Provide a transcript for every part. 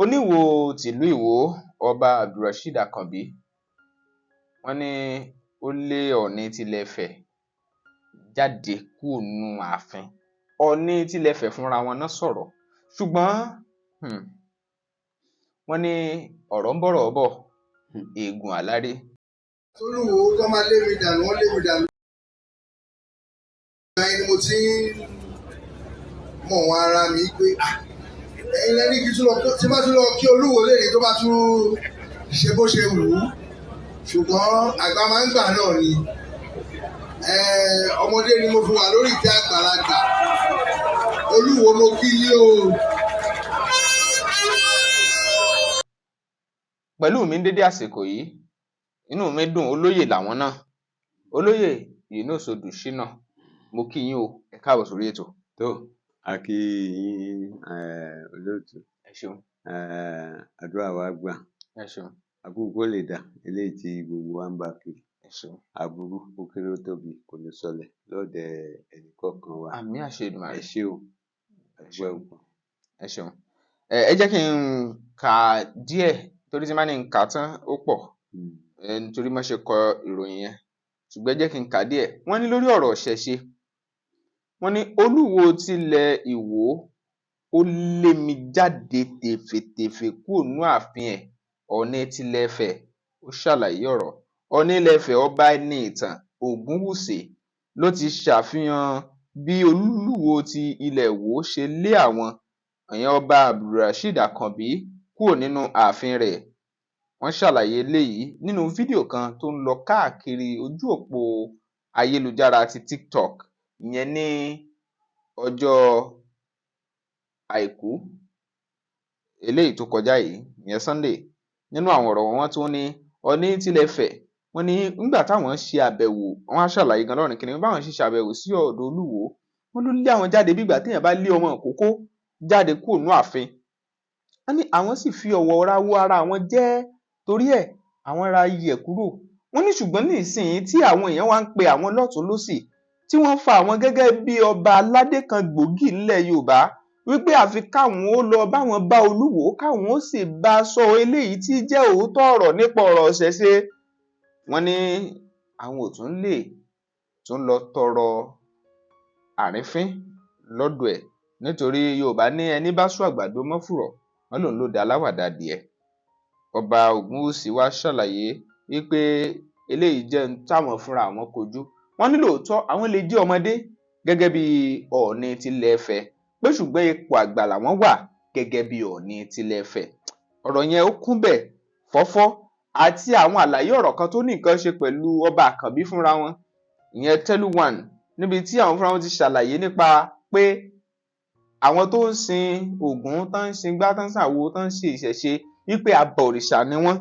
Oníwòó tìlú Ìwó, Ọba Abdulrasheed Àkànbí, wọ́n ní ó lé Ọọ̀ni tilẹ̀ Ifẹ̀ jáde kúrò nínú ààfin. Ọọ̀ni tilẹ̀ Ifẹ̀ fúnra wọn náà sọ̀rọ̀, ṣùgbọ́n wọ́n ní ọ̀rọ̀ ń bọ̀rọ̀ bọ̀, eegun àlárè. Tolúwo tó máa lé mi dànù, wọ́n lé mi dànù. Ìgbà yẹn ni mo ti ń mọ̀ wọn ara mi pé ẹ̀yin lẹ́ni kí tún lọ tí bá tún lọ kí Olúwo lẹ́yìn tó bá tún ṣe bó ṣe wù ú, ṣùgbọ́n àgbà máa ń gbà náà ni. Ọmọdé ni mo fi wà lórí ìtẹ́ àgbàlagbà. Olúwo, mo kí yín o. Pẹ̀lú mi ní dédé àsìkò yìí, inú mi dùn, olóyè làwọn náà, Olóyè Yunus Odùṣínà, mo kí yín o, ẹ káàbọ̀ sórí ètò. Tó a kí yín, olóòtú. Ẹ ṣeun. Àdúrà wa gbà. Ẹ ṣeun. Àkókò lè dà eléyìí tí gbogbo wa ń bá kiri. Ẹ ṣeun. Aburú ó kéré ó tóbi kò ní sọlẹ̀ lọ́dẹ ẹnìkọ̀ọ̀kan wa. Àmín àṣẹ Èdùmàrè. Ẹ ṣé o, ẹ ẹ ṣeun. Ẹ jẹ́ kí n kà díẹ̀, torí tí n bá ní n kà tán ó pọ̀, nítorí mo ṣe kọ ìròyìn yẹn, ṣùgbọ́n ẹ jẹ́ kí n kà díẹ̀. Wọ́n ní lórí ọ̀rọ̀ ìṣẹ̀ṣe, wọ́n ní Olúwo tilẹ̀ Ìwó ó lé mi jáde tèfètèfè kúrò nínú ààfin ẹ̀. Ọọ̀ni tilẹ̀ Ifẹ̀ ó ṣàlàyé ọ̀rọ̀. Ọọ̀ni ilẹ̀ Ifẹ̀, Ọba Ẹniìtàn Ògúnwùsì, ló ti ṣàfihàn bí Olúwo ti ilẹ̀ Ìwó ṣe lé àwọn ìyẹn Ọba Abdulrasheed Àkànbí kúrò nínú ààfin rẹ̀. Wọ́n ṣàlàyé eléyìí nínú fídíò kan tó ń lọ káàkiri ojú òpó ayélujára ti TikTok, ìyẹn ní ọjọ́ Àìkú eléyìí tó kọjá yìí, ìyẹn Sunday. Nínú àwọn ọ̀rọ̀ wọn, tún ní Ọọ̀ni tilẹ̀ Ifẹ̀, wọ́n ní nígbà táwọn ṣe àbẹ̀wò, wọ́n á ṣàlàyé gan lọ́rùn kìnìún báwọn ṣe ṣàbẹ̀wò sí ọ̀dọ̀ Olúwo, wọ́n ló lé àwọn jáde bí ìgbà téèyàn bá lé ọmọ ìkókó jáde kúrò nínú ààfin. Wọ́n ní àwọn sì fi ọ̀wọ̀ rawọ́ ara àwọn jẹ́, torí ẹ̀ àwọn ra yẹ̀ kúrò. Wọ́n ní ṣùgbọ́n nísìnyí tí àwọn èèyàn wá ń pe àwọn lọ́tùn lósì, tí wọ́n fa àwọn gẹ́gẹ́ bí ọba aládé kan gbòógì nílẹ̀ Yorùbá, wípé àfi káwọn ó lọ báwọn bá Olúwo, káwọn ó sì bá a sọ eléyìí tí jẹ́ òótọ́ ọ̀rọ̀ nípa ọ̀rọ̀ ìṣẹ̀ṣe. Wọ́n ní àwọn ò tún lè tún lọ tọrọ àrífín lọ́dọ̀ ẹ̀, nítorí Yorùbá ní ẹni bá sún àgbàdo mọ́fùrọ̀, wọ́n lòun ló da aláwàdà adìẹ. Ọba Ògúnwùsì wá ṣàlàyé wípé eléyìí jẹ́ ohun táwọn fúnra àwọn kojú. Wọ́n ní lóòótọ́ àwọn lè jẹ́ ọmọdé gẹ́gẹ́ bí Ọọ̀ni tilẹ̀ Ifẹ̀, pé ṣùgbọ́n ipò àgbà làwọn wà gẹ́gẹ́ bí Ọọ̀ni tilẹ̀ Ifẹ̀. Ọ̀rọ̀ yẹn ó kún bẹ̀ fọ́fọ́, àti àwọn àlàyé ọ̀rọ̀ kan tó ní nǹkan ṣe pẹ̀lú Ọba Àkànbí fúnra wọn, ìyẹn Telu One, níbi tí àwọn fúnra wọn ti ṣàlàyé nípa pé àwọn tó ń sin Ògún, tó ń sin gbá, tó ń ṣàwo, tó ń ṣe ìṣẹ̀ṣe, wípé abọ̀rìṣà ni wọ́n.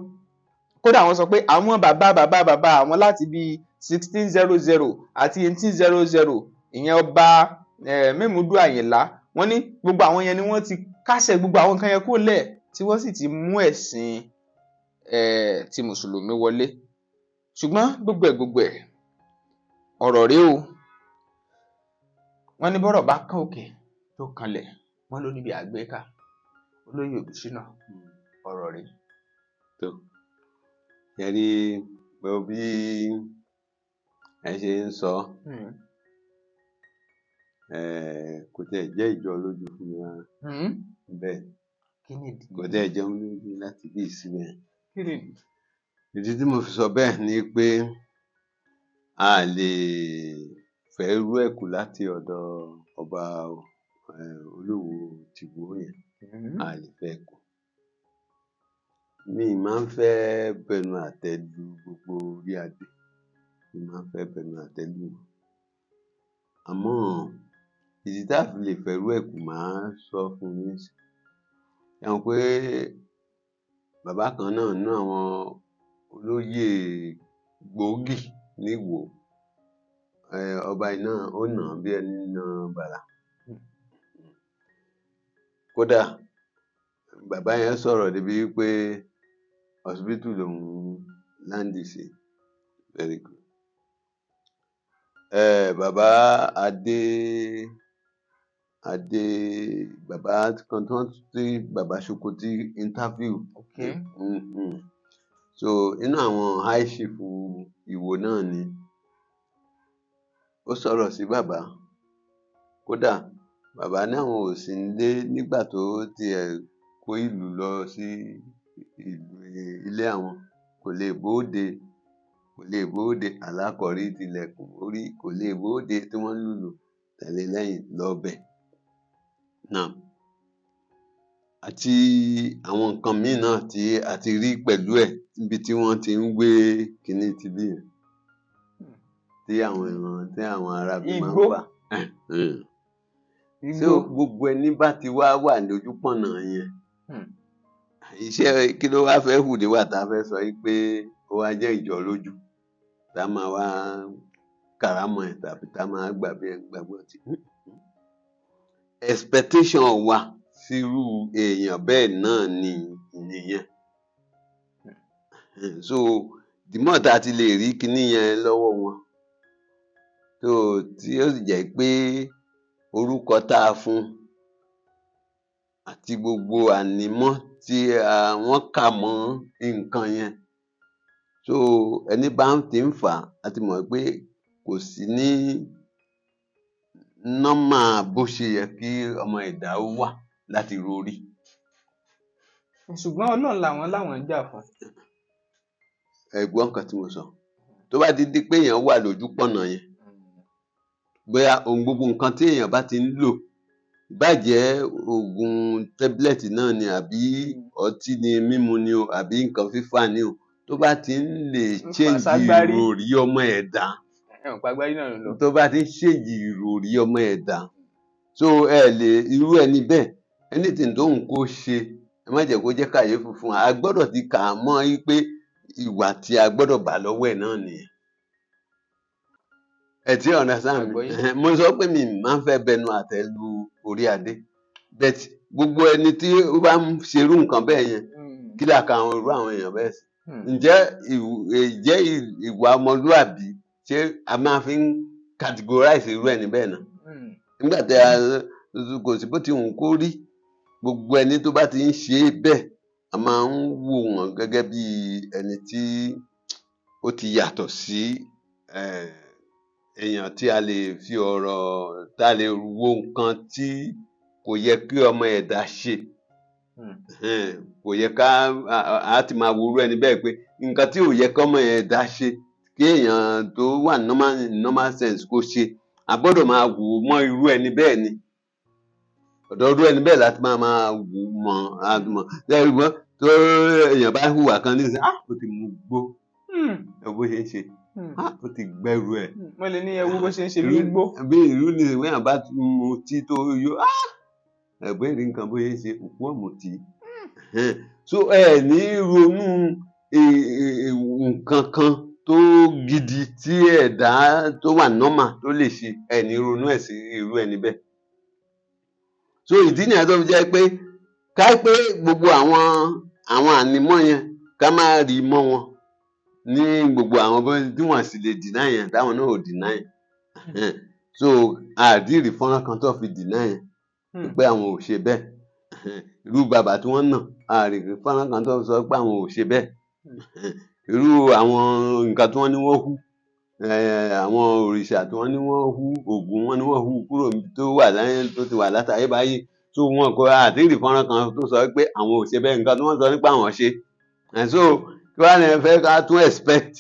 Kódà wọ́n sọ pé àwọn bàbá bàbá bàbá àwọn láti bíi 1600 àti 1800, ìyẹn Ọba Mẹ́múdù Àyìnlá, wọ́n ní gbogbo àwọn yẹn ni wọ́n ti kásẹ̀ gbogbo àwọn nǹkan yẹn kúrò lẹ̀, tí wọ́n sì ti mú ẹ̀sìn ti mùsùlùmí wọlé. Ṣùgbọ́n gbogbo ẹ̀ gbogbo ẹ̀ ọ̀rọ̀ rèé o. Wọ́n ní bọ́rọ̀ bá kán òkè tó kanlẹ̀, wọ́n ló níbi àgbékà. Olóyè Odùṣínà, ọ̀rọ̀ rèé. Tó ẹ rí bí ẹ ṣe ń sọ, kò tiẹ̀ jẹ́ ìjọ lójú fún mi rárá. Bẹ́ẹ̀ kò tiẹ̀ jẹun lójú láti bí ìsíbẹ̀. Ìdí tí mo fi sọ bẹ́ẹ̀ ni pé a lè fẹ́ rú ẹ̀ kù láti ọ̀dọ̀ Ọba Olúwo tìwó yẹn, a lè fẹ́ kù. Mi máa ń fẹ́ bẹnu àtẹ́ lu gbogbo orí adé, mi máa ń fẹ́ bẹnu àtẹ́ lù wọ́n. Àmọ́ ìdí tá a fi lè fẹ́ rú ẹ̀ kù máa sọ fún yín. Ẹ mọ̀ pé bàbá kan náà nínú àwọn olóyè gbòógì níwò, ọba yìí náà ó nà án bí ẹni na bàrà. Kódà bàbá yẹn sọ̀rọ̀ débi wípé hospital lòun láǹdì sí. Very good. Bàbá Adé Adé, bàbá kan tó ń tí bàbá Sokoti interview. So inú àwọn high chief Ìwó náà ni ó sọ̀rọ̀ sí bàbá. Kódà bàbá ní àwọn ò sí nílé nígbà tó tiẹ̀ kó ìlú lọ sí ìlú ilé àwọn, kò lè bóde, kò lè bóde, alákọ̀rí tilẹ̀kùn orí, kò lè bóde tí wọ́n ń lùlù tẹ̀lé lẹ́yìn lọ́bẹ̀ náà, àti àwọn nǹkan míì náà tí a ti rí pẹ̀lú ẹ̀ níbi tí wọ́n ti ń gbé kinní tibí yẹn, tí àwọn èèyàn, tí àwọn aráabí máa ń Igbó. fà. So Igbó. gbogbo ẹni bá ti wá wà lójúpọ̀nà yẹn, iṣẹ́ kí ló wá fẹ́ hù níwà tá a fẹ́ sọ yìí pé ó wá jẹ́ ìjọ lójú tá a máa wá kàrámọ̀ ẹ̀ tàbí tá a máa gbà bí ẹ gbàgbọ́ tí expectation wa sírú èèyàn bẹ́ẹ̀ náà ni nìyẹn. So the more tá a ti lè rí kinní yẹn lọ́wọ́ wọn tó, tí ó sì jẹ́ pé orúkọ tá a fún àti gbogbo ànímọ́ tí wọ́n kà mọ́ nǹkan yẹn, so ẹni bá ń ti ń fà á, a ti mọ̀ pé kò sí ní normal bó ṣe yẹ kí ọmọ ẹ̀dá ó wà láti rorí. Ṣùgbọ́n Ọlọ́run làwọn láwọn ń jà fún. Ẹ gbọ́ nǹkan tí mo sọ. Tó bá ti di pé èèyàn wà lójú pọ̀nà yẹn, bóyá ohun gbogbo nǹkan tí èèyàn bá ti ń lò, ìbáà jẹ́ oògùn tablet náà ni, àbí ọtí ni mímu ni o, àbí nǹkan fífà ni o, tó bá ti ń lè Ń fà change ságbárí. ìròrí ọmọ ẹ̀dá, Ẹ ò pàgbárí náà ló lọ. tó bá ti ń change ìròrí ọmọ ẹ̀dá, so ẹ lè irú ẹni bẹ́ẹ̀, anything tó ń kó ṣe, ẹ má jẹ́ kó jẹ́ kàyéfì fún wa. A gbọ́dọ̀ ti kà á mọ́ pé ìwà tí a gbọ́dọ̀ bá lọ́wọ́ ẹ̀ náà nìyẹn. Ẹ ti understand mi? Àgbọ́yé. Mo sọ pé mi máa ń fẹ́ bẹnu àtẹ́ lu orí adé, but gbogbo ẹni tí ó bá ń ṣerú nǹkan bẹ́ẹ̀ yẹn, kí là ka àwọn irú àwọn èèyàn bẹ́ẹ̀ sí? Ǹjẹ́ ìwà ọmọlúàbí, ṣé a máa fi ń categorize irú ẹni bẹ́ẹ̀ náà? Nígbà tí a kò sí bó ti wù kó rí, gbogbo ẹni tó bá ti ń ṣe é bẹ́ẹ̀, a máa ń wò wọ́n gẹ́gẹ́ bí ẹni tí ó ti yàtọ̀ sí èèyàn tí a lè fi ọ̀rọ̀ tá a lè wo nǹkan tí kò yẹ kí ọmọ ẹ̀dá ṣe. Kò yẹ ká a ti máa wo irú ẹni bẹ́ẹ̀ pé nǹkan tí ò yẹ kí ọmọ ẹ̀dá ṣe, kí èèyàn tó wà normal sense kó ṣe, a gbọ́dọ̀ máa wò ó mọ́ irú ẹni bẹ́ẹ̀ ni. Ọ̀dọ̀ irú ẹni bẹ́ẹ̀ láti máa máa wò mọ́ àmọ́ lẹ́yìn gbọ́n tó èèyàn bá hùwà kan nísìnyí, ah, ó ti mu gbó, ẹ bó ṣe ń ṣe, ah, ó ti gbẹ́rù ẹ̀. Wọ́n lè ní ẹ wo bó ṣe ń ṣe bí igbó. Bí irú ní ìwé yẹn bá mu tí tó yó, ah, ẹ̀gbẹ́ rí nǹkan bó ṣe ń ṣe, òkú ọ̀mùtí. So ẹ ní ronú nǹkan kan tó gidi tí ẹ̀dá tó wà normal tó lè ṣe, ẹ ní ronú ẹ̀ sí irú ẹni bẹ́ẹ̀. So ìdí nìyẹn tó fi jẹ́ pé ká pé gbogbo àwọn ànímọ́ yẹn, ká má rí mọ́ wọn ní gbogbo àwọn bó tí wọ́n sì lè deny yẹn, táwọn náà ò deny. So àdìrí fọ́nrán kan tó fi deny yẹn pé àwọn ò ṣe bẹ́ẹ̀. Irú bàbá tí wọ́n nà, àdìrí fọ́nrán kan tó sọ pé àwọn ò ṣe bẹ́ẹ̀. Irú àwọn nǹkan tí wọ́n ní wọ́n hú, àwọn òrìṣà tí wọ́n ní wọ́n hú, ògùn wọn ní wọ́n hú kúrò níbi tó wà láyé tó ti wà látayébáyé, tó wọn kò àdìrí fọ́nrán kan tó sọ pé àwọn ò ṣe bẹ́ẹ̀. Nǹkan tí wọ́n sọ nípa àwọn ṣe. And so kí wàá ní ẹ fẹ́ ká tún expect?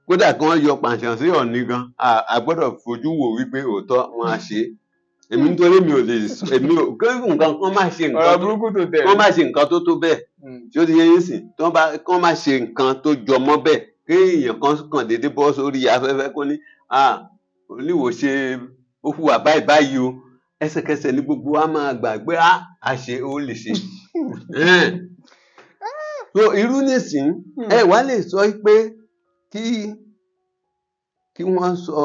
Kódà kí wọ́n yọ pàṣán sí Ọ̀ọ̀ni gan, a gbọ́dọ̀ fojú wò wípé òótọ́ wọn á ṣe é. Èmi nítorí mi ò lè èmi ò kí nǹkan kan má ṣe nǹkan Ọ̀rọ̀ tó burúkú tó tẹ̀. kí wọ́n má ṣe nǹkan tó tó bẹ́ẹ̀, tí ó ti yé yín sìn, tí wọ́n bá kí wọ́n má ṣe nǹkan tó jọ mọ́ bẹ́ẹ̀, kí èèyàn kan kàn déédéé bọ́ sórí afẹ́fẹ́ kó ní, ah, oníwò ṣe ó hùwà báyìí báyìí o, ẹsẹ̀kẹsẹ̀ ní gbogbo wa máa gbàgbé, ah, a ṣe ó lè ṣe. So irú nísìn, ẹ wá lè sọ pé kí wọ́n sọ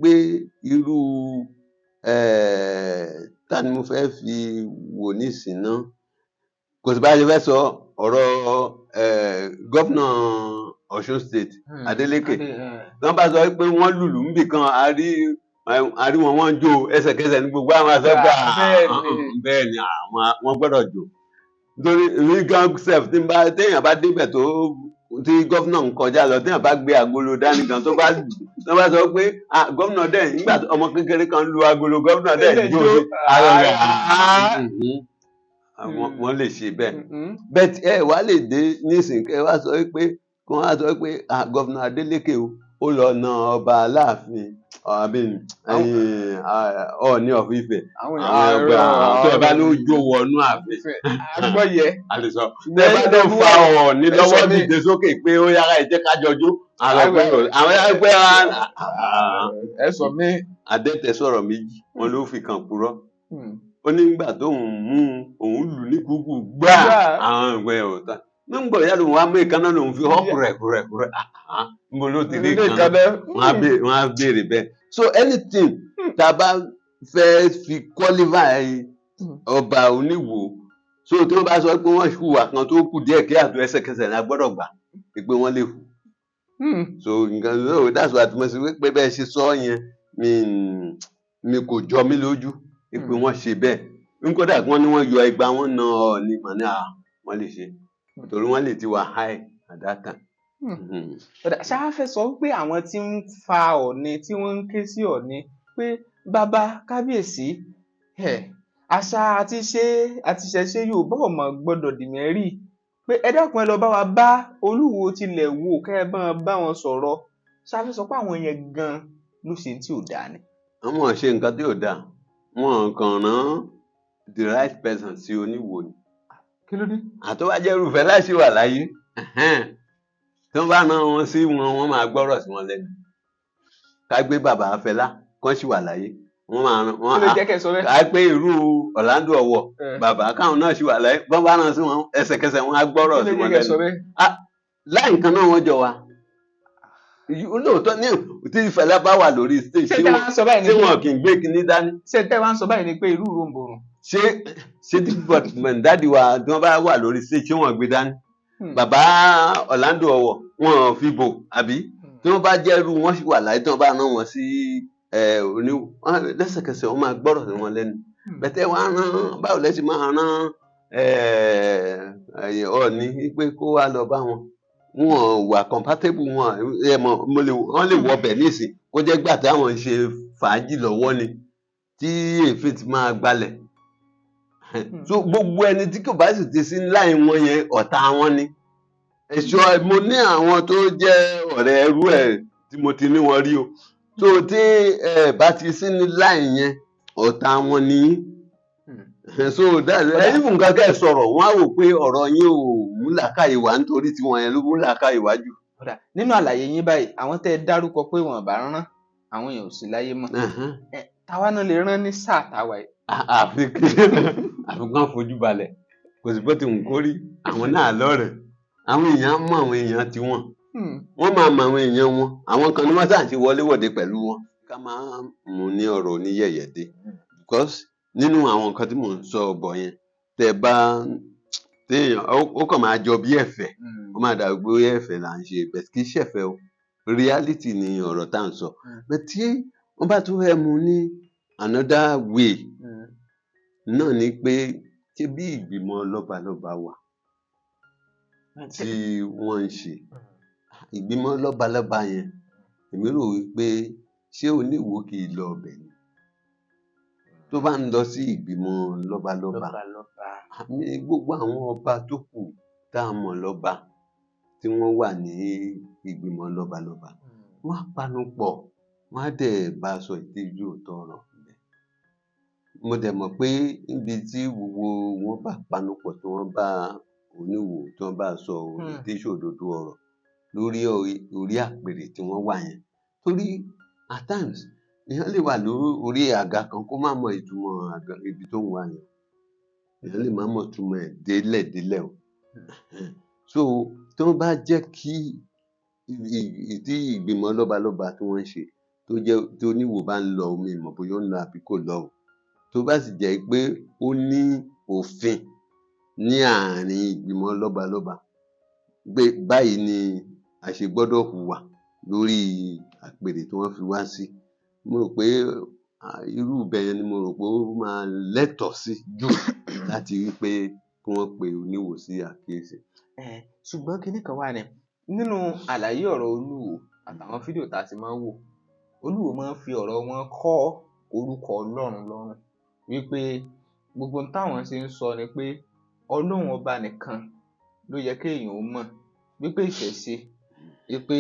pé irú ta ni mo fẹ́ fi wò nísìn náà, kò sí bá a ṣe fẹ́ sọ ọ̀rọ̀ gómìnà Ọ̀ṣun State, Adeleke. Wọ́n bá sọ pé wọ́n lùlù níbì kan, a rí A rí wọn, wọ́n ń jó ẹsẹ̀kẹsẹ̀ ní gbogbo àwọn àṣọgbà. Bẹ́ẹ̀ ni. Bẹ́ẹ̀ ni, àwọn wọ́n gbọ́dọ̀ jó nítorí èmi gan sef, tí n bá téèyàn bá débẹ̀ tó tí gómìnà ń kọjá lọ, téèyàn bá gbé agolo dání gan, tó bá sọ pé, "Ah, gómìnà dẹ̀," nígbà tó ọmọ kékeré kan lu agolo, gómìnà dẹ̀ Dẹ̀ jó jó. sí ara rẹ̀. Ah. Wọ́n lè ṣe bẹ́ẹ̀ bẹ́ẹ̀. Ẹ wá lè dé nísìnyí, kẹ wá sọ pé kí wọ́n wá sọ pé, "Ah, gómìnà Adeleke o, ó lọ na ọba Aláàfin àbí Ọọ̀ni of Ifẹ̀." Àwọn Àwọn ẹgbẹ́ àwọn tó ẹ bá ló jó wọnú ààfin. Agbọ́yẹ. A lè sọ tẹ bá ló fa Ọọ̀ni Ẹ sọ lọ́wọ́ mí. dìde sókè pé ó yára, ẹ jẹ́ ká jọjú àwọn ẹgbẹ́ àwọn ẹgbẹ́. Ẹ sọ mí. Adẹ́tẹ̀ sọ̀rọ̀ méjì, wọn ló fi kàn purọ́. Ó ní nígbà tóun mú òun lù ní kúkú gbáà. Gbáà. Àwọn ẹgbẹ́ ọ̀tá nígbà yà lòun wá mú ìkànnà, lòun fi họ́ kúrẹ̀kúrẹ̀ kúrẹ̀, níbo ló ti rí Ilé ìkànnà? ìkànnà. Wọ́n á béèrè bẹ́ẹ̀. So anything tá a bá fẹ́ fi qualify ọba Oníwò, so tí wọ́n bá sọ pé wọ́n hùwà kan tó kù díẹ̀ kí àtò, ẹsẹ̀kẹsẹ̀ la gbọ́dọ̀ gbà pé wọ́n lè hù. So nǹkan, so that's why mo ṣe pé bẹ́ẹ̀ ṣe sọ yẹn, mi kò jọ mí lójú pé wọ́n ṣe bẹ́ẹ̀. Nkódà kí wọ́n ní wọ́n yọ ẹgba, wọn na Ọọ̀ni mà ní à wọ́n lè ṣe, torí wọ́n lè ti wà high at that time. Ọ̀dà ṣáá fẹ́ sọ pé àwọn tí ń fa Ọ̀ọ̀ni, tí wọ́n ń ké sí Ọ̀ọ̀ni pé bàbá kábíyèsí ẹ̀, àṣà àti ṣe àti ṣẹ̀ṣe Yorùbá ò mọ̀ gbọ́dọ̀ dì mẹ́rì, pé ẹ dákun, ẹ lọ bá wa bá Olúwo tilẹ̀ wò, kẹ́ ẹ bá wọn sọ̀rọ̀, ṣáá fẹ́ sọ pé àwọn yẹn gan ló ṣe tí ò dáa ni? Àwọn ò ṣe nǹkan tí ò dáa, wọn kàn rán the right person sí Oníwò ni. Kí ló dé? Àtọ́wájẹ́ irúfẹ́ láti wà láyé, tí wọ́n bá rán wọn sí wọn, wọ́n máa gbọ́rọ̀ sí wọn lẹ́nu. Ká gbé bàbá Fẹlá kán sì wà láyé, wọ́n máa rán wọn. Kí ló jẹ́ kẹ́ ẹ sọ bẹ́ẹ̀? Ká pé irú Orlando Ọ̀wọ̀, bàbá káwọn náà sì wà láyé, bọ́n bá rán sí wọn, ẹsẹ̀kẹsẹ̀ wọn á gbọ́rọ̀ Kí ló sí jẹ́ wọn kẹ́ ẹ sọ lẹ́nu. bẹ́ẹ̀? Láì nǹkan náà wọ́n jọ wa lóòótọ́ ní tí Fẹlá bá wà lórí stage, Ṣé tẹ́ wá ń sọ báyìí ni tí pé wọn kì í gbé kinní dání. Ṣé tẹ́ wá ń sọ báyìí ni pé irú ròǹbòrùn? Ṣé tí daddy wa tí wọ́n bá wà lórí stage, ṣé wọ́n gbé dání? Bàbá Orlando Ọ̀wọ̀, wọn fi bò àbí? Tí wọ́n bá jẹ́rú wọ́n sì wà láyé, tí wọ́n bá rán wọn sí oní lẹ́sẹ̀kẹsẹ̀, wọ́n máa gbọ́rọ̀ sí wọn lẹ́nu. Bẹ̀tẹ̀ wọ́n á rán, báwo lẹ́sìn máa rán Ọọ̀ni pé kó wá lọ bá wọn? Wọn wà compatible. Wọn ẹ mọ̀, mo lè wọ́n lè wọ ọbẹ̀ nísìn, kó jẹ́ gbà táwọn ń ṣe fàájì lọ́wọ́ ni tí èéfín ti máa gbalẹ̀. So gbogbo ẹni tí kò bá sì ti sí láì wọn yẹn, ọ̀tá wọn ni. Ẹ̀ṣọ́ mo ní àwọn tó jẹ́ ọ̀rẹ́ ẹrú ẹ̀ tí mo ti ní wọn rí o. So tí ẹ bá ti sí ní láì yẹn, ọ̀tá wọn ni yín. So that ẹni fún nǹkan kẹ́ ẹ sọ̀rọ̀, wọ́n á wò pé ọ̀rọ̀ yín ò mú làákàyè wá, nítorí tiwọn yẹn ló mú làákàyè wá jù. Ọ̀dà, nínú àlàyé yín báyìí, àwọn tẹ́ ẹ dárúkọ pé wọn bá rán, àwọn èèyàn ò sí láyé mọ́. Ẹ táwa náà lè rán ní sáà táwa yìí? Àfi kán fojú balẹ̀, kò sí bó ti wù kó rí, àwọn náà lọ́rẹ̀ẹ́, àwọn èèyàn mọ àwọn èèyàn tiwọn. Wọ́n máa mọ àwọn èèyàn wọn. Àwọn kan ní wọ́n sáà ti wọléwọ̀de pẹ̀lú wọn. Ká máa mú ní ọ̀rọ̀ oníyẹ̀yẹ̀ dé, because nínú àwọn nǹkan tí mò ń sọ bọ̀ yẹn, tẹ́ bá téèyàn ó kàn máa jọ bí ẹ̀fẹ̀, ó máa dàbí pé ẹ̀fẹ̀ là ń ṣe, but kì í ṣẹ̀fẹ̀ o, reality ni ọ̀rọ̀ tá à ń sọ. But tí wọ́n bá tún fẹ́ mú ní another way náà ni pé ṣé bí ìgbìmọ̀ lọ́balọ́ba wà tí wọ́n ń ṣe ìgbìmọ̀ lọ́balọ́ba yẹn, èmi rò wípé ṣé Oníwòó kì í lọ ọbẹ̀ ni? Tó bá ń lọ sí ìgbìmọ̀ lọ́balọ́ba, lọ́balọ́ba, ní gbogbo àwọn ọba tó kù tá a mọ̀ lọ́ba tí wọ́n wà ní ìgbìmọ̀ lọ́balọ́ba, wọ́n á panu pọ̀, wọ́n á dẹ̀ bá a sọ ìdíjú òótọ́ ọ̀rọ̀. Mo dẹ̀ mọ̀ pé níbi tí gbogbo wọn bá panu pọ̀, tí wọ́n bá Oníwòó, tí wọ́n bá sọ ìdí ìṣòdodo ọ̀rọ̀ lórí orí àpèrè tí wọ́n wà yẹn, torí at times èèyàn lè wà lórí àga kan kó má mọ ìtumọ̀ àga ibi tó ń wà yẹn, èèyàn lè má mọ ìtumọ̀ ẹ̀ délẹ̀délẹ̀ o. So tí wọ́n bá jẹ́ kí tí ìgbìmọ̀ lọ́balọ́ba tí wọ́n ń ṣe, tó jẹ́ tí Oníwòó bá ń lọ, mi ò mọ̀ bóyá ó ń lọ àbí kò lọ o, tó bá sì jẹ́ pé ó ní òfin ní àárín ìgbìmọ̀ lọ́balọ́ba pé báyìí ni a ṣe gbọ́dọ̀ hùwà lórí àpèrè tí wọ́n fi wá sí. Mo rò pé irú ibẹ̀ yẹn ni mo rò pé ó máa lẹ́tọ̀ọ́ sí jù láti wí pé kí wọ́n pe Oníwòó sí àkíyèsí. Ṣùgbọ́n kinní kan wà ní nínú àlàyé ọ̀rọ̀ Olúwo àtàwọn fídíò tá a ti máa ń wò. Olúwo máa ń fi ọ̀rọ̀ wọn kọ́ orúkọ Ọlọ́run lọ́rùn, wípé gbogbo ohun táwọn ṣe ń sọ ni pé Ọlọ́run ọba nìkan ló yẹ kéèyàn ó mọ̀, wípé ìṣẹ̀ṣe wípé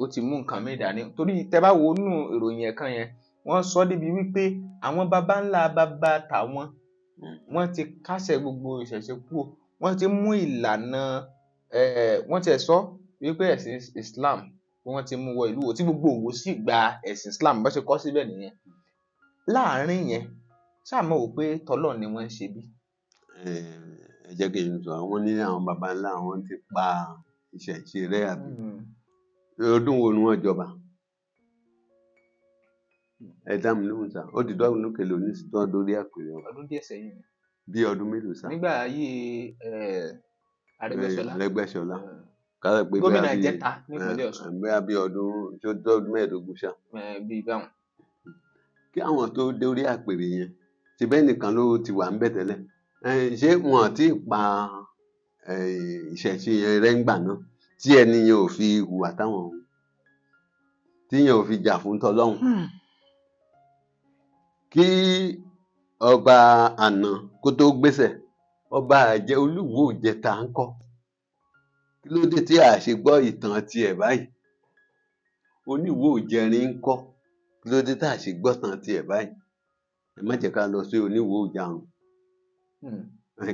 ó ti mú nǹkan míì dání. Torí tẹ́ bá wo nínú ìròyìn ẹ̀kan yẹn, wọ́n sọ débi wípé àwọn baba ńlá baba tàwọn, wọ́n ti kásẹ̀ gbogbo ìṣẹ̀ṣe kúrò, wọ́n ti mú ìlànà, wọ́n ti ẹ̀ sọ wípé ẹ̀sìn Islam wọ́n ti mú wọ ìlú Ìwó, tí gbogbo Ìwó sì gba ẹ̀sìn Islam, bó ṣe kọ́ síbẹ̀ nìyẹn. Láàárín yẹn, ṣáà mọ̀ wò pé tọ́lọ̀ ni wọ́n ń ṣe bí. Ẹ jẹ́ kí n sọ, wọ́n ní àwọn baba ńlá àwọn ti pa ìṣẹ̀ṣe rẹ́, àbí? Ọdún wo ni wọ́n jọba? Ẹ dá mi lóhùn sá. Ó di dọ́gùn kèlò ní tó dórí àpèrè ọba. Ọdún díẹ̀ sẹ́yìn. Bí ọdún mélòó sá? Nígbà ayé Arẹ́gbẹ́ṣọlá. Arẹ́gbẹ́ṣọlá. Ká sọ pé gómìnà ìjẹta nípínlẹ̀ Ọ̀ṣun. Bóyá bí ọdún tó dọ́dún 15 ṣá. Bíi báwọn. Kí àwọn tó dórí àpèrè yẹn, ṣe bẹ́ẹ̀ nìkan ló ti wà ńbẹ̀ tẹ́lẹ̀. Ṣé wọn ò tí ì pa ìṣẹ̀ṣe yẹn rẹ́ ńgbà náà tí ẹni yẹn ò fi hùwà táwọn, tí yẹn ò fi jà fún tọlọ́hun? Kí ọba àná kó tó gbéṣẹ̀, ọba àjẹ Olúwo ìjẹta ńkọ́? Kí ló dé tí a ṣe gbọ́ ìtàn tiẹ̀ báyìí? Oníwòó ìjẹrin ńkọ́? Kí ló dé tá a ṣe gbọ́ ìtàn tiẹ̀ báyìí? Ẹ má jẹ́ ká lọ sí Oníwòó ìjarun.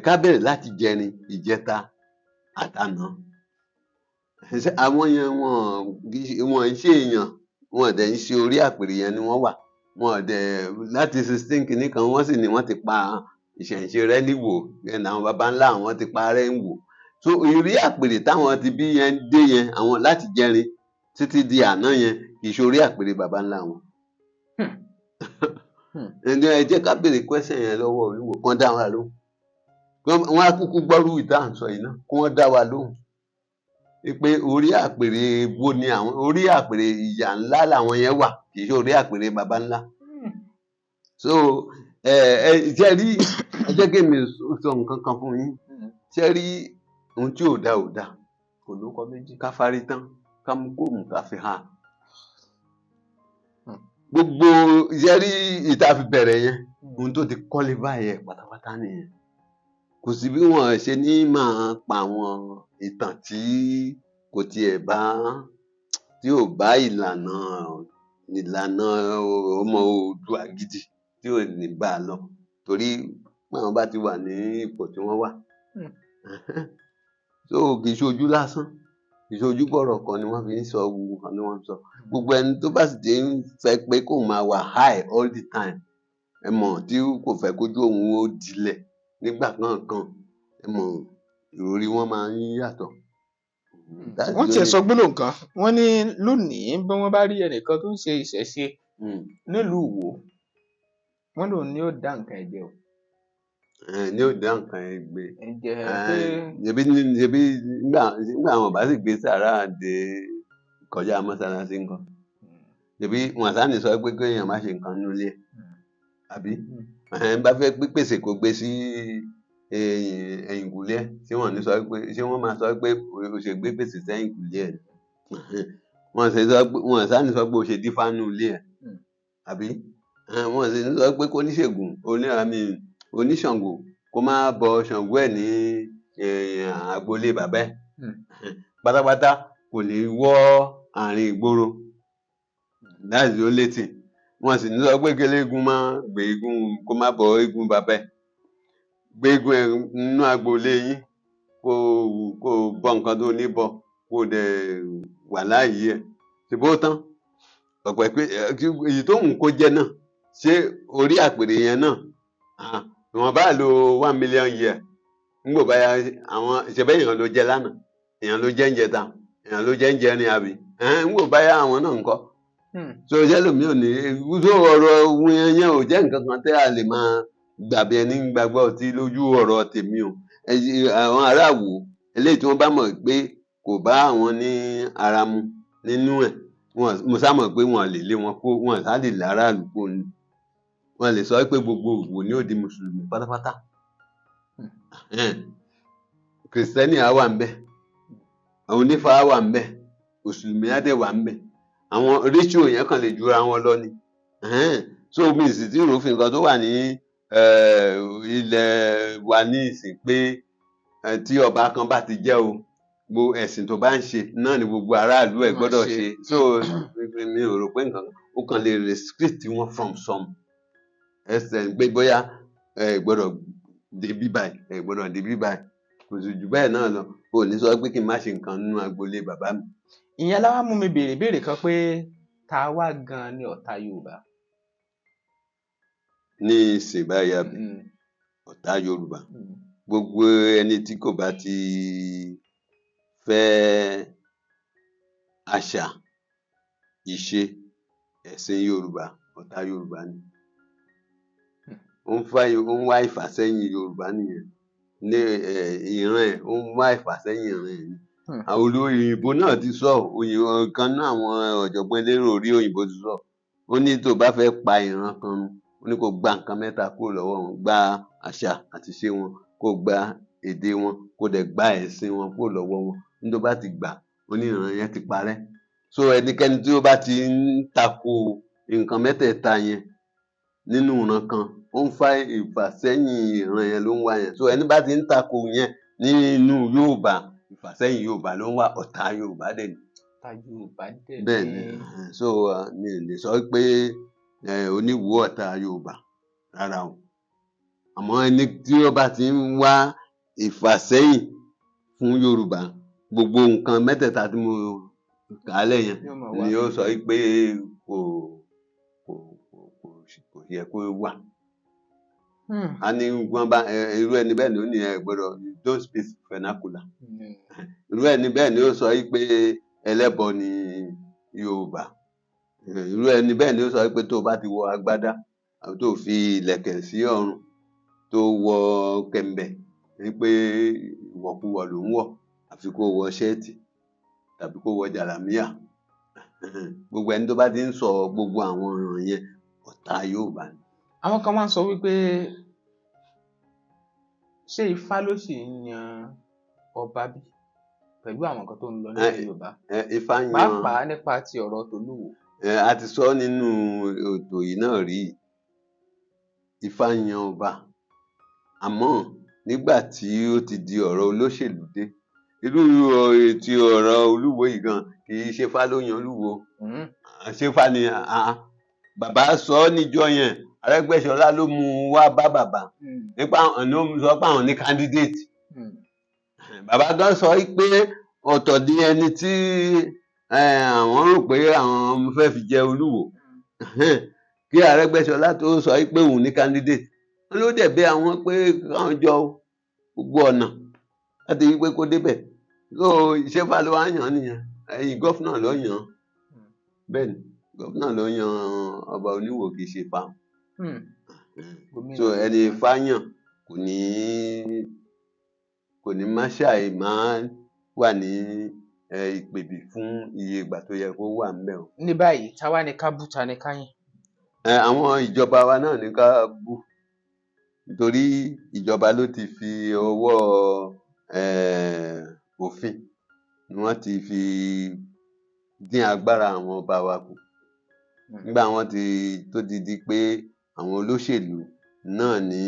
Ká bẹ̀rẹ̀ láti jẹrin, ìjẹta àtàná. Ṣé àwọn yẹn wọn ń ṣe èèyàn, wọn dẹ̀ ń ṣe orí àpèrè yẹn ni wọ́n wà. Wọn dẹ̀ láti 16 kìíní kan, wọ́n sì ní wọ́n ti pa ìṣẹ̀ṣe rẹ́ níwò, ẹnu àwọn baba ńlá àwọn ti pa rẹ́ ń wò. So orí àpèrè táwọn ti bí yẹn dé yẹn, àwọn láti jẹrin títí di àná yẹn, kì í ṣe orí àpèrè baba ńlá wọn. Ẹ jẹ́ ká béèrè question yẹn lọ́wọ́ Olúwo, kán dá wa lóhùn. Wọ́n á kúkú gbọ́rú ìta à ń sọ yìí náà, kí wọ́n dá wa lóhùn pé orí àpèrè wo ni àwọn, orí àpèrè ìyà ńlá làwọn yẹn wà, kì í ṣe orí àpèrè baba ńlá. So ẹ ẹ ṣe rí, ẹ jẹ́ kí èmi sọ nǹkan kan fún yín. Ṣe rí, ohun tí ò da ò da. Kò lórúkọ méjì. Ká fárí tán, ká mú kóòmù ká fi hàn. Gbogbo ṣe rí ìta fi bẹ̀rẹ̀ yẹn, ohun tó ti kọ́lé báyẹn pátápátá nìyẹn. Kò sí bí wọ́n ṣe ní máa pa àwọn ìtàn tí kò tiẹ̀ bá, tí ò bá ìlànà ọmọ Oòduà gidi, tí ò ní bá a lọ, torí pé àwọn bá ti wà ní ipò tí wọ́n wà. So kì í ṣe ojú lásán, kì í ṣe ojú bọ̀rọ̀ kan ni wọ́n fi ń sọ gbogbo nǹkan ni wọ́n ń sọ. Gbogbo ẹni tó bá sì ti ń fẹ́ pé kóun máa wà high all the time, ẹ mọ̀, tí kò fẹ́ kójú òun ó dilẹ̀ nígbà kankan, ẹ mọ̀, ìròrí wọn máa ń yàtọ̀. Wọ́n tiẹ̀ sọ gbólóhùn kan, wọ́n ní lónìí bí wọ́n bá rí ẹnìkan tó ń ṣe ìṣẹ̀ṣe nílùú Ìwó, wọ́n lòun ní ó dá nǹkan ẹ̀jẹ̀ o. Ní ó dá nǹkan ẹ̀ gbé. Ẹ̀jẹ̀ pé. Ṣebí nígbà àwọn bá sì gbé sàárà dé kọjá mọ́sálásí ńkọ́? Ṣebí wọn sáà ní sọ pé kéèyàn má ṣe nǹkan nínú ilé ẹ̀, àbí? Bá fẹ́ pèsè kó gbé sí ẹ̀yìnkùlé ẹ̀, ṣé wọ́n ní sọ pé, ṣé wọ́n máa sọ pé o ṣe gbé pèsè sẹ́yìnkùlé ẹ̀ ni? Wọ́n ṣe sọ pé, wọ́n sáà ní sọ pé o ṣe dífá nínú ilé ẹ̀, àbí? Wọ́n ṣe ní sọ pé kó oníṣègùn, oníṣàngó kó má bọ Ṣàngó ẹ̀ ní agboolé bàbá ẹ̀. Pátápátá kò ní wọ́ àárín ìgboro. That's the only thing. Wọ́n sì ní sọ pé kí eléégún má gbé eégún, kó má bọ eégún bàbá ẹ̀. Gbé eégún ẹ̀ nínú agboolé yín, kó bọ nǹkan tó ní bọ, kó dẹ̀ wà láàyè ẹ̀. Ṣé bó tán? Ọ̀pẹ pé èyí tó wù kó jẹ́ náà, ṣé orí àpèrè yẹn náà? Ìwọ̀n bá lo 1 million year. Nígbà bá yá àwọn ṣẹ̀bẹ́ èèyàn ló jẹ lánàá, èèyàn ló jẹ ń jẹta, èèyàn ló jẹ ń jẹrin, àbí? Nígbà bá yá àwọn náà ńkọ́? So ṣé lòmí ò ní so ọ̀rọ̀ ohun yẹn ò jẹ́ nǹkan kan tí a lè máa gbàbí ẹni gbàgbọ́ ọtí lójú ọ̀rọ̀ tèmi o. Àwọn ará Ìwó eléyìí tí wọ́n bá mọ̀ pé kò bá àwọn ní ara mu nínú ẹ̀. Wọn mo sá mọ̀ pé wọn lè lé wọn kó, wọn sá lè láràlú kó ni. Wọn lè sọ pé gbogbo Ìwó ni ó di mùsùlùmí pátápátá. Kìrìsìtẹ́nì á wà ńbẹ̀, àwọn onífá á wà ńbẹ̀, mùsùlùmí á dẹ̀ wà ńbẹ̀. Àwọn ratio yẹn kàn lè jura wọn lọ ni. So mi sì tí ròfin kan tó wà ní ilẹ̀ wa ní ìsìn pé tí ọba kan bá ti jẹ́ o, gbogbo ẹ̀sìn tó bá ń ṣe náà ni gbogbo aráàlú ẹ̀ gbọ́dọ̀ ṣe. So mi ò rò pé nǹkan ó kàn lè restrict wọn from some extent pé bóyá ẹ gbọ́dọ̀ débí báyìí, ẹ gbọ́dọ̀ débí báyìí. Kò sì jù bẹ́ẹ̀ náà lọ. O ò ní sọ pé kí n má ṣe nǹkan nínú agboolé bàbá mi. Ìyẹn lá wá mú mi béèrè ìbéèrè kan pé ta wá gan ni ọ̀tá Yorùbá? Ní ìsìn báyìí àbí? Ọ̀tá Yorùbá. Gbogbo ẹni tí kò bá ti fẹ́ àṣà, ìṣe, ẹ̀sìn Yorùbá, ọ̀tá Yorùbá ni. Ó ń fa ó ń wá ìfàsẹ́yìn Yorùbá nìyẹn. Ní ìran ẹ̀, ó ń wá ìfàsẹ́yìn ìran ẹ̀ ni. Àwọn olóyìnbó náà ti sọ, òyìnbó kan náà, àwọn ọ̀jọ̀gbọ́n elérò orí òyìnbó ti sọ. Ó ní tó bá fẹ́ pa ìran kan run, ó ní kó gba nǹkan mẹ́ta kúrò lọ́wọ́ wọn, gba àṣà àti ìṣe wọn, kó gba èdè wọn, kó dẹ̀ gba ẹ̀sìn wọn kúrò lọ́wọ́ wọn. Ní tó bá ti gbà, ó ní ìran yẹn ti parẹ́. So ẹnikẹ́ni tí ó bá ti ń tako nǹkan mẹ́tẹ̀ẹ̀ta yẹn nínú ìran kan, ó ń fa ìfàsẹ́yìn ìran yẹn ló ń wá yẹn. So ẹni bá ti ń tako yẹn nínú Yorùbá, ìfàsẹ́yìn Yorùbá ló ń wá, ọ̀tá Yorùbá dẹ̀ ni. Ọ̀tá Yorùbá dẹ̀ Bẹ́ẹ̀ ni. ni. So mi ò lè sọ pé oníwòó ọ̀tá Yorùbá rárá o. Àmọ́ ẹni tí ó bá ti ń wá ìfàsẹ́yìn fún Yorùbá, gbogbo nǹkan mẹ́tẹ̀ẹ̀ta tí mo kà á lẹ̀ yẹn Yóò máa wá. ni ó sọ pé kò kò kò kò kò yẹ kó wà. A ní wọ́n bá irú ẹni bẹ́ẹ̀ ni ó ní ẹ gbọ́dọ̀ don't speak vernacular. Irú ẹni bẹ́ẹ̀ ni ó sọ pé ẹlẹ́bọ ni Yorùbá. Irú ẹni bẹ́ẹ̀ ni ó sọ pé tó o bá ti wọ agbádá àbí tó o fi ìlẹ̀kẹ̀ sí ọrùn, tó wọ kẹ̀m̀bẹ̀, wípé ìwọ̀kuwọ̀ ló ń wọ̀, àfi kó wọ ṣẹ́ẹ̀tì tàbí kó wọ jàlámíà. Gbogbo ẹni tó bá ti ń sọ gbogbo àwọn ọ̀ràn yẹn, ọ̀tá Yorùbá ni. Àwọn kan máa ń sọ wípé ṣé Ifá ló sì ń yan ọba bí pẹ̀lú àwọn nǹkan tó ń lọ nílẹ̀ Yorùbá? Ifá yan Pàápàá nípa ti ọ̀rọ̀ tòlúwo. A ti sọ nínú ètò yìí náà rí. Ifá yan ọba. Àmọ́ nígbà tí ó ti di ọ̀rọ̀ olóṣèlú dé, irú ti ọ̀rọ̀ Olúwo yìí gan kì í ṣe Ifá ló yan Olúwo. Ṣé Ifá ni? Bàbá sọ ọ́ níjọ́ yẹn, Arẹ́gbẹ́ṣọlá ló mú un wá bá bàbá. Nípa ọ̀nà ó sọ pé àwọn ní candidate. Bàbá gan sọ pé ọ̀tọ̀ ni ẹni tí àwọn rò pé àwọn fẹ́ fi jẹ Olúwo. Kí Arẹ́gbẹ́ṣọlá tó sọ pé òun ní candidate. Wọ́n ló dẹ̀ bẹ̀ àwọn pé káwọn jọ gbogbo ọ̀nà láti rí pé kó débẹ̀. So ṣé Ifá ló wá yàn nìyẹn? Ẹ̀yin gọ́fúnà ló yàn. Bẹ́ẹ̀ ni, gọ́fúnà ló yan ọba Oníwò, kì í ṣe Ifá. Gómìnà So ló ẹni yàn. Ifá yàn kò ní má ṣàì máa wà ní ìpèbí fún iye ìgbà tó yẹ kó wà ńbẹ̀ o. Ní báyìí, ta wá ni ká bú, ta ni ká yìn? Àwọn ìjọba wa náà ní ká bú. Nítorí ìjọba ló ti fi ọwọ́ òfin ni wọ́n ti fi dín agbára àwọn ọba wa kù. Nígbà wọ́n ti tó ti di pé àwọn olóṣèlú náà ni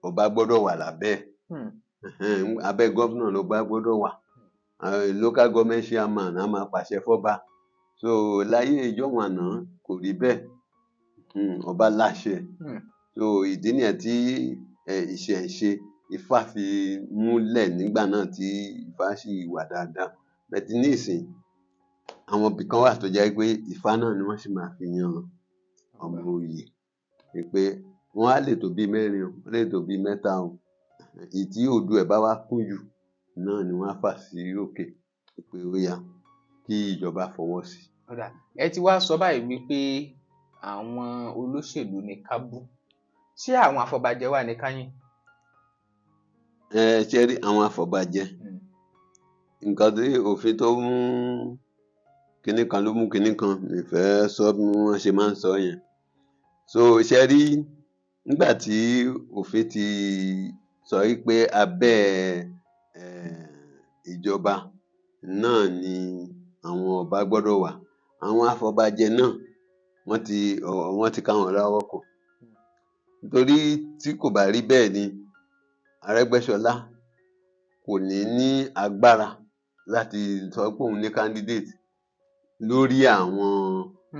ọba gbọ́dọ̀ wà lábẹ́ ẹ̀. Abẹ́ gómìnà lọba gbọ́dọ̀ wà. Local government chairman á máa pàṣẹ fọ́ba. So láyé ìjọ́un àná kò rí bẹ́ẹ̀. Ọba láṣẹ. So ìdí nìyẹn tí ìṣẹ̀ṣe Ifá fi múlẹ̀ nígbà náà tí Ifá sì wà dáadáa. But nísìnyí, àwọn ibì kan wà tó jẹ́ pé Ifá náà ni wọ́n sì máa fi yan ọmọ oyè. Wípé wọ́n á lè tó bí mẹ́rin o, wọ́n lè tó bí mẹ́ta o. Èyí tí odù ẹ̀ bá wá kún jù náà ni wọ́n á fà sí òkè pé ó yá kí ìjọba fọwọ́ sí. Ó dáa. Ẹ ti wá sọ báyìí wípé àwọn olóṣèlú ní ká bú. Ṣé àwọn afọbajẹ wà ní ká yìn? Ṣé rí àwọn afọbajẹ? Nǹkan tí òfin tó mú Kinní kan ló mú kinní kan, mi fẹ́ sọ bí wọ́n ṣe máa ń sọ yẹn. So ṣe rí, nígbà tí òfin ti sọ wípé abẹ́ ìjọba náà ni àwọn ọba gbọ́dọ̀ wà, àwọn afọbajẹ náà wọ́n ti ká wọn lọ́wọ́ kò. Nítorí tí kò bá rí bẹ́ẹ̀ ni, Arẹ́gbẹ́ṣọlá kò ní ní agbára láti sọ pé òun ní candidate lórí àwọn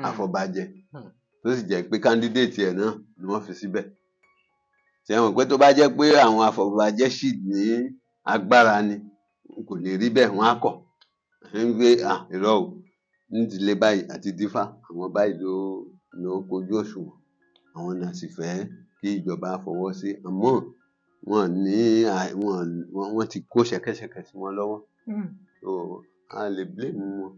afọbajẹ, tó sì jẹ́ pé candidate ẹ̀ náà ni wọ́n fi síbẹ̀. Ṣé ẹ mọ̀ pé tó bá jẹ́ pé àwọn afọbajẹ ṣì ní agbára ni, kò ní rí bẹ́ẹ̀, wọ́n á kọ̀ ń gbé à irọ́ o, nídìílé báyìí àti dífá àwọn báyìí ló kojú òṣùwọ̀n, àwọn náà sì fẹ́ kí ìjọba fọwọ́ sí, àmọ́ wọn ní wọn wọ́n ti kó ṣẹ̀kẹ̀ṣẹ̀kẹ̀ sí wọn lọ́wọ́. So a lè blame wọn.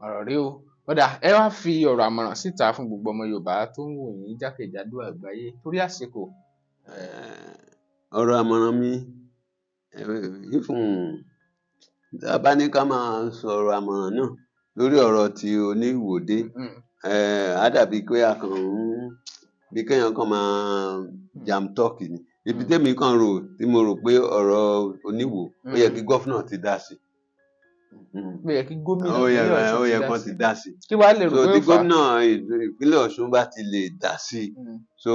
Ọ̀rọ̀ rí o. Ó dáa, ẹ wá fi ọ̀rọ̀ àmọ̀ràn síta fún gbogbo ọmọ Yorùbá tó ń wò yín jákèjádò àgbáyé torí àsìkò. Ọ̀rọ̀ àmọ̀ràn mi, even tá a bá ní ká máa sọ̀rọ̀ àmọ̀ràn náà lórí ọ̀rọ̀ tí oníwòde, á dàbí pé a kàn ń bí kéèyàn kàn máa jam talk ni. Ibi tẹ́mi kàn rò tí mo rò pé ọ̀rọ̀ oníwò, ó yẹ kí governor ti dá sí. Ó yẹ kí gómìnà Ó yẹ ìpínlẹ̀ Ọ̀ṣun ó ti yẹ dá kán sí. ti dá sí. Kí wàá lè rò So pé tí ó fà á? gómìnà ìpínlẹ̀ Ọ̀ṣun bá ti lè dá sí, so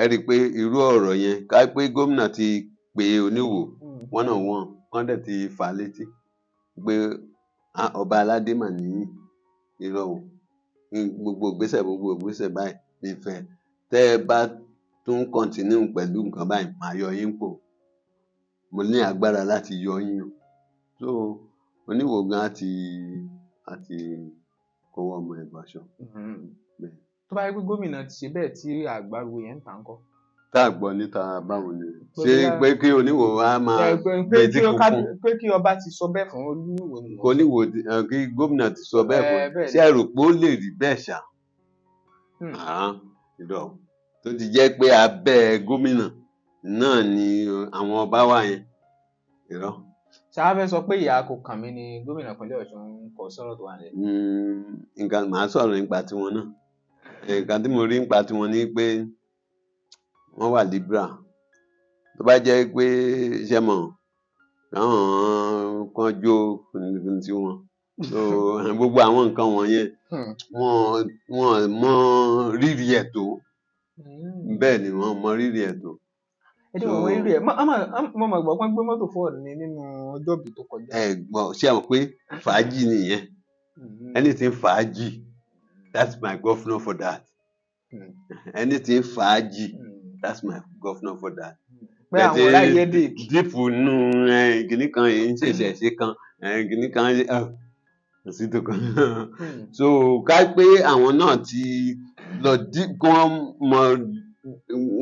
ẹ rí i pé irú ọ̀rọ̀ yẹn, ká pé gómìnà ti pe oníwò one on one, kán dẹ̀ ti fà á létí pé ọba aládé mà ní irọ́ o, ní gbogbo ìgbésẹ̀ báyìí ní ìfẹ́, tẹ́ ẹ bá tún continue pẹ̀lú nǹkan báyìí, màá yọ yín pò, mo ní agbára láti yọ yín o. So oníwò gan á ti kọ́wọ́ ọmọ ẹ̀ bọṣọ. Bẹ́ẹ̀. Tó bá yẹ pé gómìnà ti ṣe bẹ́ẹ̀ tí àgbáriwo yẹn ń tà ń kọ́? Tá a gbọ́ níta báwo ni Pé ṣé bóyá- pé kí oníwò wa máa pé betí kí ó kúnkún pé kí ọba ti sọ bẹ́ẹ̀ fún olúwo ni mò ń kò oníwò kí gómìnà ti sọ bẹ́ẹ̀ fún Bẹ́ẹ̀ ṣé ẹ rò pé ó lè rí bẹ́ẹ̀ ṣá? Irọ́ o. Tó ti jẹ́ pé abẹ́ gómìnà náà ni àwọn ọba wà yẹn, irọ́. Ṣáá fẹ́ sọ pé ìyá kò kàn mí ni gómìnà ìpínlẹ̀ Ọ̀ṣun ń kọ sọ̀rọ̀ tó wà nílẹ̀? Nǹkan màá sọ̀rọ̀ nípa tiwọn náà, nǹkan tí mo rí nípa tiwọn ni pé wọ́n wà liberal. Tó bá jẹ́ pé ṣe mọ̀ káwọn kan jó tiwọn, so gbogbo àwọn nǹkan wọ̀nyẹn, wọ́n mọ rírì ẹ̀ tó. Bẹ́ẹ̀ ni, wọ́n mọ rírì ẹ̀ tó. Ẹ dẹ́ wọ́n rírì ẹ̀. Mo mọ̀ gbọ́ pé wọ́n gbé mọ́tò fún Ọọ̀ni nínú ọjọ́ ìbí tó kọjá. Ẹ gbọ́, ṣé ẹ mọ̀ pé fàájì nìyẹn? Anything fàájì, that's my governor for that. Anything fàájì, that's my governor for that. Pé àwọn ọ̀rá yé dè. Dípò nù kìnnì kan yìí ń ṣẹ̀ṣẹ̀ ṣe kan kìnnì kan kò sí tó kan. So ká pé àwọn náà ti lọ dí kí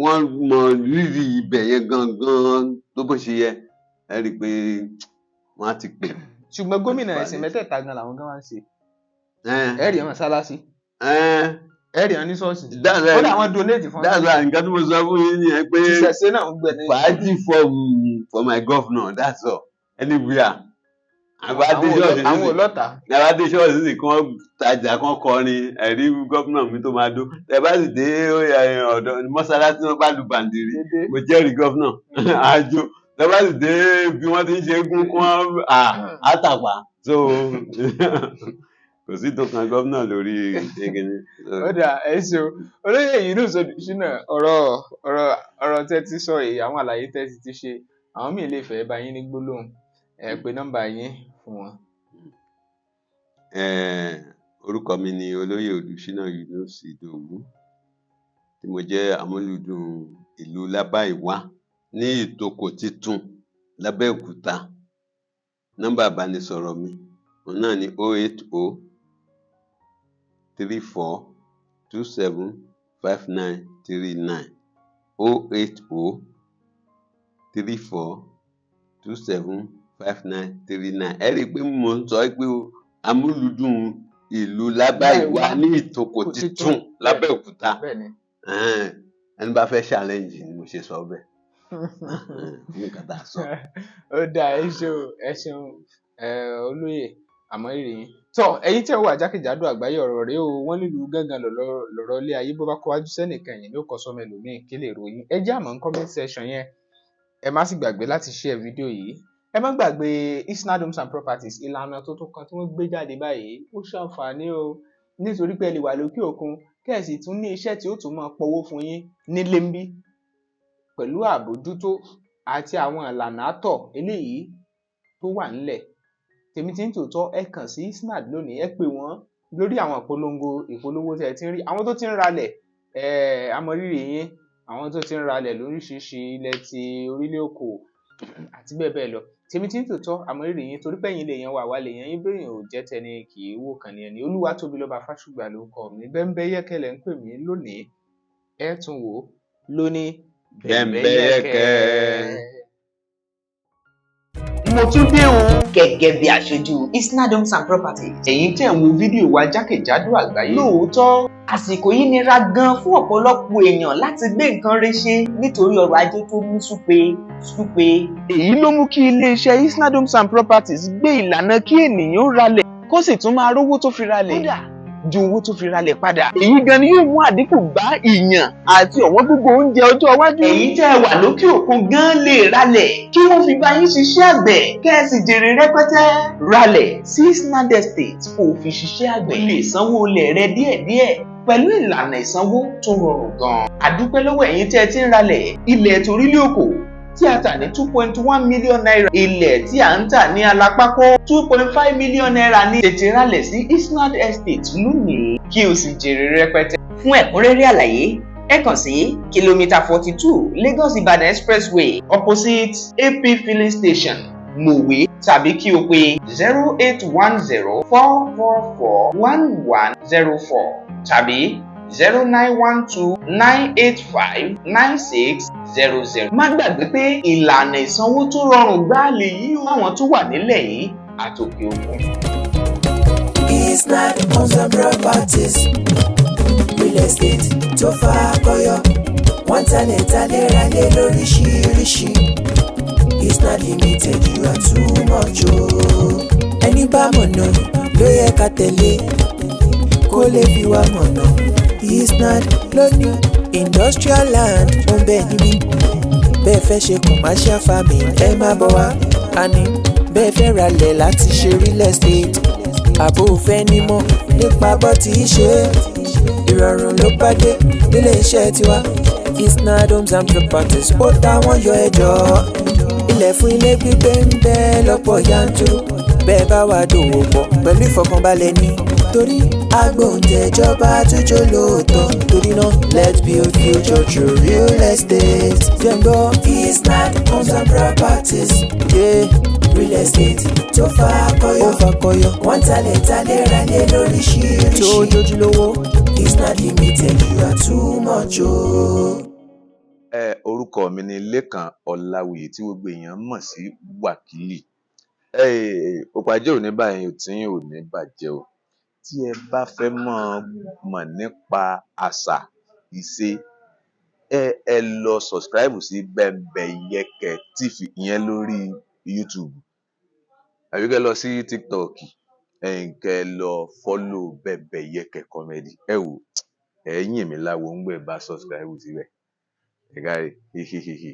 wọ́n mọ rírì ibẹ̀ yẹn gangan tó bó ṣe yẹ, ẹ rí i pé wọ́n á ti pè. Ṣùgbọ́n gómìnà Wọ́n ti ẹ̀sìn fà á létí. mẹ́tẹ̀ẹ̀ta gan làwọn gan wá ń ṣe. Ẹ rí wọn mọ́sálásí, ẹ rí wọn ní ṣọ́ọ̀ṣì, kódà wọ́n donate fún That's why nǹkan tí mo sọ fún yín nìyẹn pé ìṣẹ̀ṣe náà ń gbẹ ní. fàájì for my governor, that's all, anywhere. Àbá dé ṣọ́ọ̀ṣì Àwọn nísìnyí, ọlọ́ta. Àbá dé ṣọ́ọ̀ṣì nísìnyí, kí wọ́n tajà, kán kọrin, ẹ̀rí gómìnà mi tó máa dó. Ẹ bá sì dé ọ̀dọ̀ mọ́sálásí, wọn bá lu bàǹdìrí, Dédé. mo jẹ́rìí gómìnà àjò. Ẹ bá sì dé bí wọ́n ti ń ṣe égún, kí wọ́n àtàpà. So kò sí tó kan gómìnà lórí kíni. Ó dà, ẹ ṣeun, olóyè Yunus Odùṣínà. Ọ̀rọ̀ tẹ́ ti sọ yìí, àwọn àlàyé tẹ́ ti ṣe, àwọn míì lè fẹ́ bá yín ní gbólóhùn, ẹ pè nọ́mbà yín fún wọn. Orúkọ mi ni olóyè Odùṣínà Yunus Ìdòwú, tí mo jẹ́ amúlùúdùn ìlú Lábàìwá ní Ìtòkò Titun l'Abẹ́òkúta. Nọ́mbà ìbánisọ̀rọ̀ mi òun náà ni 08034275939, 08034275939. Ẹ rí i pé mo ń sọ pé amúlùúdùn ìlú Lábàìwá ní Ìtòkò Titun l'Abẹ́òkúta. Bẹ́ẹ̀ni. Ẹni bá fẹ́ challenge ni mo ṣe sọ bẹ́ẹ̀ fún nǹkan tá a sọ. Ó dáa, ẹ ṣeun, ẹ ṣeun, olóyè. Àmọ́ rírì yín. Tọ́ ẹ̀yin tí ẹ wà jákèjádò àgbáyé, ọ̀rọ̀ rèé o. Wọ́n nílùú gángan lọ̀rọ̀ ilé ayé, bó bá kó wájú sẹ́nìkan, ẹ̀yìn ló kọ sọ́mọ ẹlòmíì. Kí lè ròyìn? Ẹ jẹ́ àmọ́ ní comment section yẹn. Ẹ má sì gbàgbé láti share fídíò yìí. Ẹ má gbàgbé Isnad Homes and Properties, ìlànà tuntun kan tí wọ́n gbé jáde báyìí. Ó ṣàǹfààní o, nítorí pé ẹ lè wà lókè òkun, kẹ́ ẹ sì tún ní iṣẹ́ tí ó tún máa pọwó fún yín nílé ń bí, pẹ̀lú àbójútó àti àwọn ìlànà àtọ̀ eléyìí tó wà ńlẹ̀. Tèmi tí ń tòótọ́, ẹ kàn sí Isnad lónìí. Ẹ pè wọ́n lórí àwọn ìpolongo ìpolówó tí ẹ ti ń rí. Àwọn tó ti ń ralẹ̀, ẹ àmọrírì yín. Àwọn tó ti ń ralẹ̀ lóríṣiríṣi ilẹ̀ ti orílẹ̀ òkò àti bẹ́ẹ̀ bẹ́ẹ̀ lọ, tèmi tí ń tòótọ́, àmọrírì yín, torí pé ẹ̀yin lè yan wà wá lè yan yín. Bẹ́ẹ̀ ò jẹ́ tẹni kì í wò kàn ní ẹni. Olúwatóbilọ́ba Fásùgbà ló kọ mi. Bẹ́ńbẹ́yẹ́kẹ́ lẹ́ ń pè mí lónìí. Ẹ tún wò ó lóní. Bẹ́ńbẹ́yẹ́kẹ́. Mo tún dé o, gẹ́gẹ́ bí aṣojú Isnad Homes and Properties. Ẹ̀yin tẹ̀ ń wo fídíò wa jákèjádò àgbáyé, lóòótọ́ àsìkò yìí nira gan fún ọ̀pọ̀lọpọ̀ èèyàn láti gbé nǹkan rẹ̀ ṣe nítorí ọrọ̀ ajé tó mú súpe súpe. Èyí ló mú kí iléeṣẹ́ Isnad Homes and Properties gbé ìlànà kí ènìyàn ralẹ̀ kó sì tún máa rówó tó fi ralẹ̀, kódà ju owó tó fi ralẹ̀ padà. Èyí gan ni yóò mú àdínkù bá ìyàn àti ọ̀wọ́n gógó oúnjẹ ọjọ́ iwájú. Ẹ̀yin tẹ́ ẹ wà lókè òkun gan lè ralẹ̀ kí wọ́n fi bá yín ṣiṣẹ́ àgbẹ̀, kẹ́ ẹ sì jèrè rẹpẹtẹ. Ralẹ̀ sí Isnad Estate kó o fi ṣiṣẹ́ àgbẹ̀. O lè sanwó ilẹ̀ rẹ díẹ̀díẹ̀ pẹ̀lú ìlànà ìsanwó tó rọrùn gan. Àdúpẹ́ lọ́wọ́ ẹ̀yin tẹ́ ẹ ti ń ralẹ̀. Ilẹ̀ torílẹ̀ òkò tí a tà ní ₦2.1 million, ilẹ̀ tí à ń tà ní Alápákó, ₦2.5 million ní. Tètè ralẹ̀ sí Isnad Estate lónìí kí o sì jèrè rẹpẹtẹ. Fún ẹ̀kúnrẹ́rẹ́ àlàyé, ẹ kàn sí kìlómítà 42 Lagos Ibadan Expressway, opposite AP filling station, Mòwe, tàbí kí o pè 08104441104 tàbí 09129859600. Má gbàgbé pé ìlànà ìsanwó tó rọrùn gbáà lèyí o fáwọn tó wà nílẹ̀ yìí àtòkè òkun. Isnad Homes and Properties, real estate tó fakọyọ. Wọ́n talẹ̀ talẹ̀ ralẹ̀ lóríṣiríṣi. Isnad Limited, you are too much o. Ẹni bá mọ̀nà ló yẹ ká tẹ̀lé, kó lè fi wá mọ̀nà. Isnad lóní industrial land ń bẹ níbí. Bẹ́ẹ̀ fẹ́ ṣe commercial farming, ẹ má bọ̀ wá. Àní bẹ́ẹ̀ fẹ́ ralẹ̀ láti ṣe real estate, àbò fẹ́ nímọ̀ nípa bó ti ṣe é, ìrọ̀rùn ló bá dé nílé iṣẹ́ tiwa. Isnad Homes and Properties, ó táwọn yọ ẹjọ́. Ilẹ̀ fún ilé gbígbé ń bẹ lọ́pọ̀ yanturu. Bẹ́ẹ̀ bá wà dòwò pọ̀ pẹ̀lú ìfọkànbalẹ̀ ní, torí agbóǹtẹ̀jọba tó jó lóòótọ́. Torí náà, let's build future through real estate. Jẹ́ngbọ́ Isnad Homes and Properties, yeah. Real estate tó fakọyọ, ó fakọyọ. Wọ́n talẹ̀ talẹ̀ ralẹ̀ lóríṣiríṣi tó jójúlówó. Isnad Limited, you are too much o. Ẹ orúkọ mi ni Lékan Ọláwuyì, tí gbogbo èèyàn mọ̀ sí Wákìlì. Òpó ajé ò ní báyìí tí yín ò ní bàjẹ́ o. Tí ẹ bá fẹ́ mọ̀ mọ̀ nípa àṣà ìṣe, ẹ lọ subscribe sí Bẹ́mbẹ́yẹ́kẹ́ TV, ìyẹn lórí YouTube, àbí kẹ́ lọ sí TikTok, ẹ̀yin kẹ́ lọ follow Bẹ́mbẹ́yẹ́kẹ́ Comedy. Ẹ wò, ẹ yìn mí láwo ńgbà ẹ bá subscribe síbẹ̀. Ẹ káre hihihihi.